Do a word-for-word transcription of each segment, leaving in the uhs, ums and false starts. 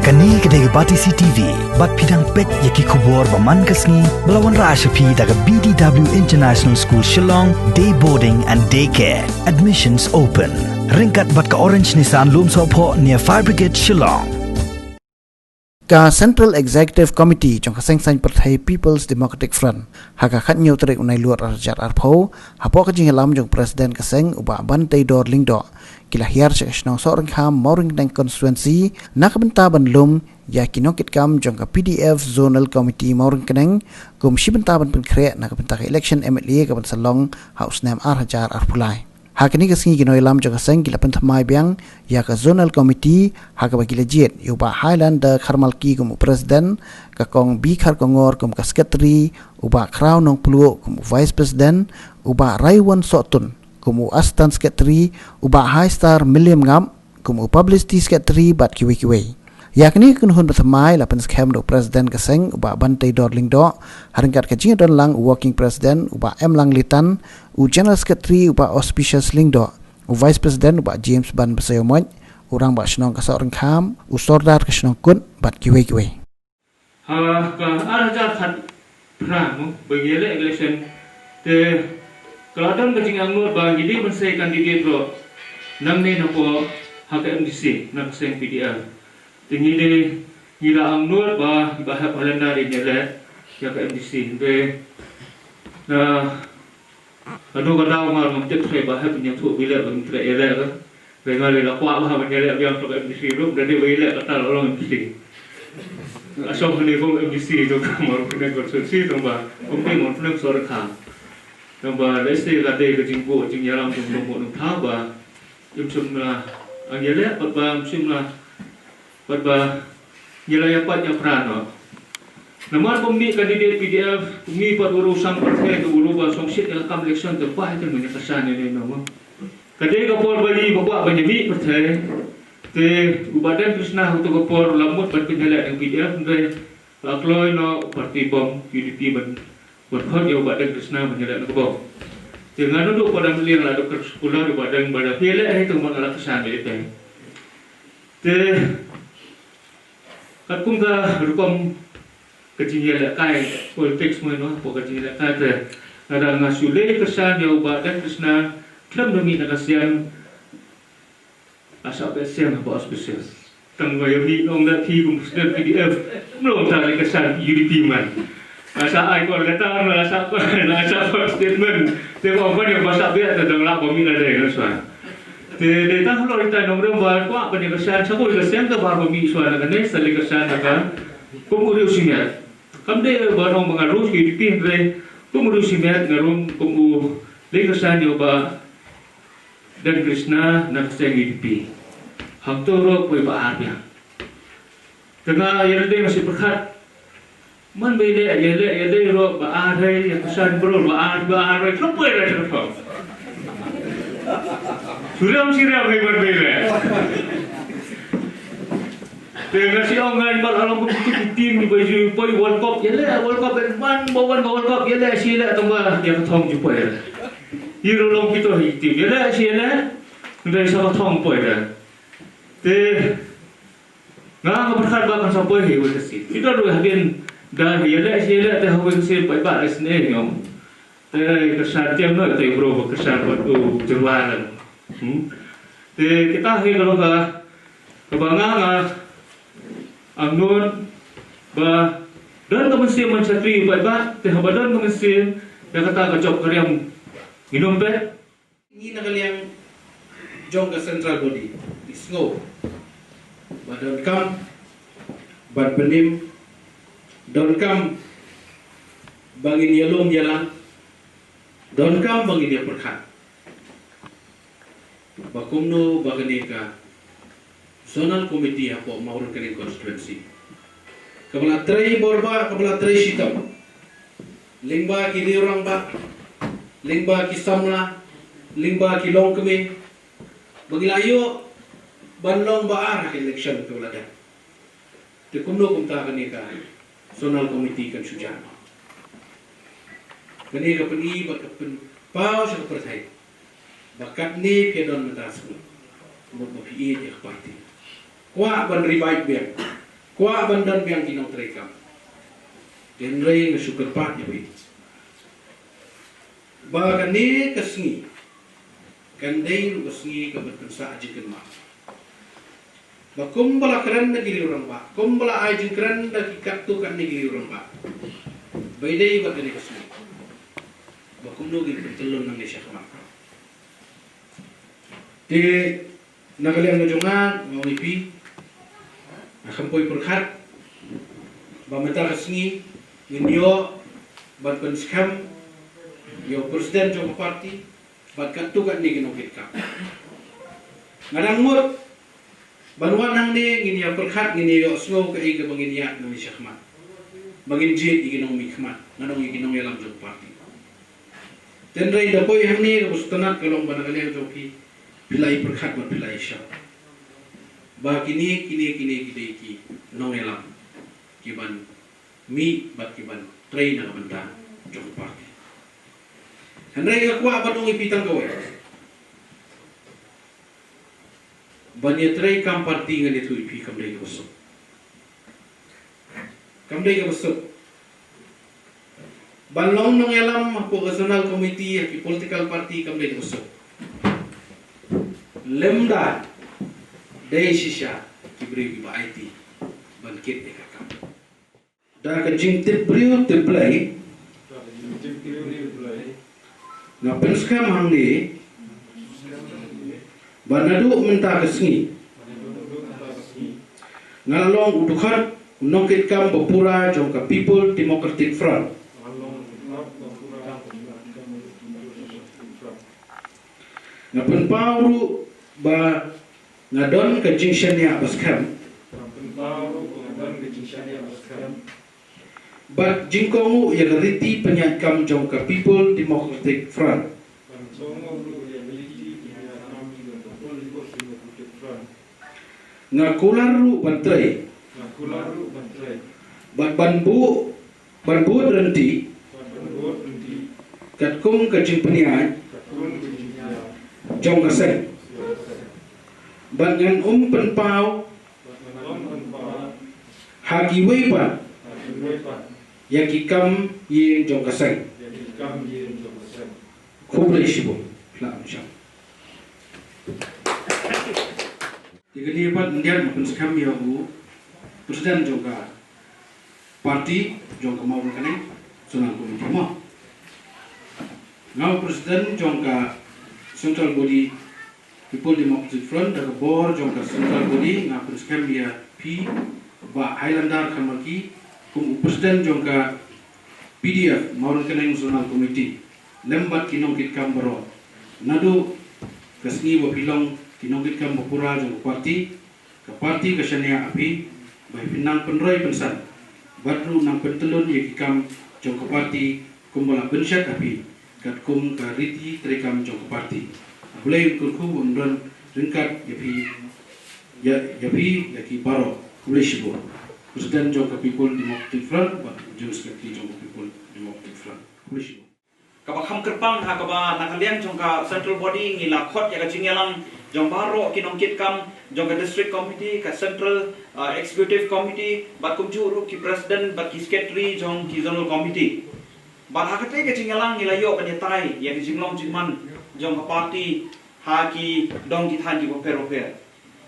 Kane ka dei ka Batesi T V, bad phi dang peit ïa ki khubor ba man ka sngi, ba la wanrah sha phi da ka B D W International School Shillong, Day Boarding and Day Care. Admissions open. Ryngkat bad ka Orange Nissan Lumsohphoh near Fire Brigade Shillong. Ka Central Executive Committee jong ka Seng Saiñ Pyrthei People's Democratic Front, ha ka khathynñiew tarik u Nailur ar hajar arphew, hapoh ka jingïalam jong u President ka seng u Bah Banteidor Lyngdoh, ki la hiar sha ka shnong Sohryngkham Mawryngkneng Constituency, na ka bynta ban lum ïa ki nongkitkam jong ka P D F Zonal Committee Mawryngkneng, kum shi bynta ban pynkhreh na ka bynta ka election M L A ka ban sa long ha u snem ar hajar arphew lai. Ha kane ka sngi ki nongïalam jong ka seng ki la pynthymmai biang ïa ka Zonal Committee, ha kaba ki la jied ïa u Bah Highlander Kharmalki kum u President, ka Kong B Kharkongor kum ka Secretary, u Bah Khraw Nongpluh kum u Vice President, u Bah Raiwon Sohtun kum u Assistant Secretary, u Bah Highstar Milliam Ngap kum u Publicity Secretary bad kiwei kiwei. Ïa kane ka kynhun pynthymmai la pynskhem da u President ka seng u Bah Banteidor Lyngdoh, ha ryngkat ka jingdon lang u Working President u Bah Emlang Litan, u General Secretary u Bah Auspicious Lyngdoh, u Vice President u Bah James Ban Basaiawmoit, u Rangbah Shnong ka Sohryngkham, u Sordar ka Shnong Kut bad kiwei kiwei. Ha ka ar hajar khatphra mo ba ngi ïaleh election, te ka la don ka jingangnud ba ngi dei ban sei candidate ruh nangne napoh ha ka M D C na ka seng P D F. Te ngi dei, ngi la angnud ba i Bah Hep Highlander in ïaleh ïa ka M D C. Te na Ka dei ka daw nga ngam tip, hynrei Bah Hep in ïathuh ba i leh, ba ngim treh ïaleh ka. Hynrei nga lei la kwah bha ban ïaleh biang sha ka M D C ruh, da dei ba i leh kata la long M D C. Nga shong hangne kum M D C jong ka Mawryngkneng constituency, tang ba kum dei Mawryngkneng Sohryngkham. Tang ba lehse ka dei ka jingbuh jingïalam jong u Nongbuh Nongthaw ba im shym la ïaleh, bad ba im shym la Bad ba ngi la ïapait ïapra noh. Namar ba mih candidate P D F, mih pat u ruh u sam pyrthei, u ruh ba sngewsih ïa ka kam election, te ba ïa ka mih ïa ka shan ïa ne nong. Ka dei ka por ba ngi ba kwah ban ïa mih pyrthei. Te u Bah Deng Krishna ha kato ka por la mut ban pynïaleh da ka P D F, hynrei la kloi noh u party bom U D P ban ban khot ïa u Bah Deng Krishna ban ïaleh na ka bom. Te nga naduh ba dang liang la dok ka sekolah u Bah Deng ba da phi ïaleh hi, tang ba nga la kyrshan ïa phi. Te katkum ka rukom ka jingïalehkai politics mo, no, hapoh ka jingïalehkai te, lada nga shu leh kyrshan ïa u Bah Deng Krishna khlem da mih na ka sien, la sah beh sien ha Bah Auspicious. Tang ba ïa mih nong da phi kum president P D F, mlong ta leh kyrshan U D P man. La sah ai cover letter, la sah, la sah cover statement. Te ba ban ïa ba sah beh te dang lah ba mih na dei na shuwa. Te dei tang halor ita nongrim ba kwah ban ïa kyrshan, sa ko ïa ka seng ka ba ba mih shuwa na kane sa leh kyrshan na ka kum u riewshimet. Kam dei ba nong ba nga rung sha U D P, hynrei kum u riewshimet nga rung kum u leh kyrshan ïa u Bah Deng Krishna na ka seng U D P. Hangto ruh poi ba ar biang. Te nga ïa lade nga shu pyrkhat. Man ba ïaleh, ïaleh, ïaleh ruh ba ar hei, ïa kyrshan briew ba ar, ba ar hei, khlem poi re khlem. Shu riam shi riam hei man ba ïaleh. Te nga shu ong ngan ba la long kum kito ki team kiba ju poi World Cup, ïaleh World Cup, man ba wan ka World Cup, ïaleh shi ïaleh tang ba ïa ka thong ju poi re. Ïa ruh long kito hi team, ïaleh shi ïaleh, hynrei sa ka thong poi re. Te nga nga pyrkhat ba kan sa poi hi wei ka sien. Kito ruh hadien da ïaleh shi ïaleh te ha wei ka sien paidbah re sien eh ñiom. Te kyrshan tiam noh te bro ba kyrshan bad u Jyrwa lan. Hmm? Te kita hi ka long ka, kaba nga nga angnud ba don ka mynsiem ban shakri u paidbah, te haba don ka mynsiem da kata ka jop ka riam ngin ym peit. Ngi na ka liang jong ka central body ngi sngew ba donkam ban pynim, donkam ba ngin ïalum ïalang, donkam ba ngin ïapyrkhat ba kumno ba kane ka zonal committee hapoh Mawryngkneng constituency kaba la trei bor ba, kaba la trei shitom, lyngba ki riew rangbah, lyngba ki samla, lyngba ki longkmie, ba ngi la ïoh ban long ba ar ha ka election kaba la dep. Te kumno kumta kane ka zonal committee kan shu jah. Kane ka pyni bad ka pynpaw sha ka pyrthei ba katne phi don mynta sngewbha ba phi ïeit ïa ka party. Kwah ban revive biang. Kwah ban don biang ki nongtrei kam. Hynrei nga shu kyrpad ïa phi ba kane ka sngi kan dei ruh ka sngi kaba pynsah jingkynmaw. Ba kumba la kren da ki rangbah, kumba la ai jingkren da ki katto katne ki rangbah, ba ïadei bad kane ka sngi, ba kumno ngin pyntyllun nangne shakhmat. Te na ka liang ka jong nga, nga ong ïa phi, nga khlem poi pyrkhat ba mynta ka sngi ngin ïoh ban pynskhem ïa u president jong ka party bad katto katne ki nongkitkam. Nga dang mut ban wan hangne ngin ïa pyrkhat, ngin ïa ïohsngew kaei kaba ngin ïaid nangne shakhmat, ba ngin jied ïa ki nongmihkhmat, ngan ong ïa ki nongïalam jong ka party. Hynrei da poi hangne kaba sngewtynnat ka long ba na ka liang jong phi, phi la ïa pyrkhat bad phi la ïa shah ba kine, kine, kine ki dei ki nongïalam kiban mih bad kiban trei na ka bynta jong ka party. Hynrei nga kwah ban ong ïa phi tang kawei, ban ïa trei kam party, ngan ïathuh ïa phi, kam dei kaba suk. Kam dei kaba suk. Ban long nongïalam hapoh ka zonal committee ha ki political party kam dei kaba suk. Lymda dei shisha ki briew kiba aiti ban kit ïa ka kam. Da ka jingtip briew tip Blei, nga pynskhem hangne ba naduh mynta ka sngi nga la long u dkhot u nongkitkam ba pura jong ka People Democratic Front. Nga pynpaw ruh ba nga don ka jingshaniah ba skhem bad jingkohnguh ïa ka riti pynïaid kam jong ka People Democratic Front. Nga kular ruh ban trei bad ban buh, ban bud rynti katkum ka jingpynïaid jong ka seng, bad ngan ym pynpaw ha kiwei pat ïa ki kam ïing jong ka seng. Khublei shibun. Khlem sham. Ïa kane pat mynta nga pynskhem ïa u president jong ka party jong ka Mawryngkneng Zonal Committee mo. Nga u president jong ka Central Body People Democratic Front, da ka bor jong ka Central Body nga pynskhem ïa phi Bah Highlander Kharmarki kum u president jong ka P D F Mawryngkneng Zonal Committee lem bad ki nongkitkam baroh. Naduh ka sngi ba phi long ki nongkitkam ba pura jong ka party, ka party ka shaniah ha phi ba phin nang pynroi pynsan bad ruh nang pyntyllun ïa ki kam jong ka party kumba la pynshet ha phi katkum ka riti treikam jong ka party. Khublei, kyrkhu ban don ryngkat ïa phi, ïa, ïa phi ïa ki baroh. Khublei shibun. President jong ka People Democratic Front bad General Secretary jong ka People Democratic Front. Khublei shibun. Kaba kham kyrpang ha kaba na ka liang jong ka Central Body ngi la khot ïa ka jingïalang jong baroh ki nongkitkam jong ka District Committee, ka Central, uh, Executive Committee, bad kumjuh ruh ki President bad ki Secretary jong ki Zonal Committee. Bad ha katei ka jingïalang ngi la ïoh ban ïatai ïa ka jinglong jingman jong ka party ha ki dong ki thaiñ kiba pher bapher.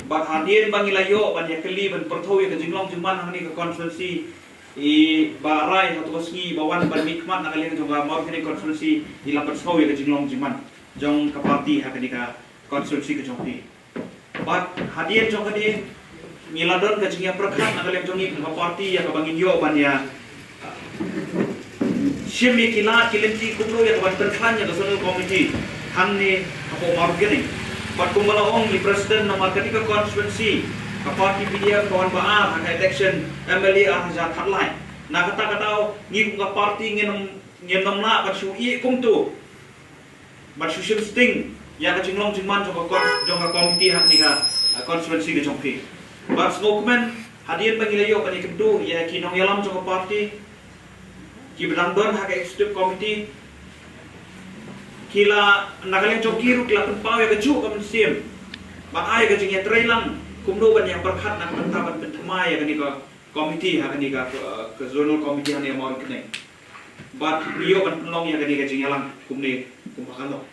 Bad hadien ba ngi la ïoh ban ïakylli ban pyrthuh ïa ka jinglong jingman hangne ka constituency, i Bah Rai ha tu ka sngi ba wan ban mihkhmat na ka liang jong ka Mawryngkneng constituency i la pynsngew ïa ka jinglong jingman jong ka party ha kane ka constituency ka jong phi. Bad hadien jong kane ngi la don ka jingïapyrkhat na ka liang jong ngi kum ka party ïa kaba ngin ïoh ban ïa shim ïa ki lad ki lynti kumno ïa ka ban pynkhlaiñ ïa ka zonal committee hangne hapoh Mawryngkneng. Bad kumba la ong i president namar kane ka constituency ka party P D F ka wan ba ar ha ka election M L A ar hajar khatlai. Na kata ka daw ngi kum ka party ngin ym, ngin ym lah ban shu ïeh kumto ban shu shim sting ïa ka jinglong jingman jong ka con-, jong ka committee ha kane ka, uh, constituency ka jong phi. Bad sngewkmen hadien ba ngi la ïoh ban ïakynduh ïa ki nongïalam jong ka party kiba dang don ha ka executive committee, ki la, na ka liang jong ki ruh ki la pynpaw ïa kajuh ka mynsiem ban ai ka jingïatreilang kumno ban ïapyrkhat na ka bynta ban pynthymmai ïa kane ka committee ha kane ka, ka zonal committee ha ne Mawryngkneng. Bad ngi ïoh ban pynlong ïa kane ka jingïalang kumne kumba ka long.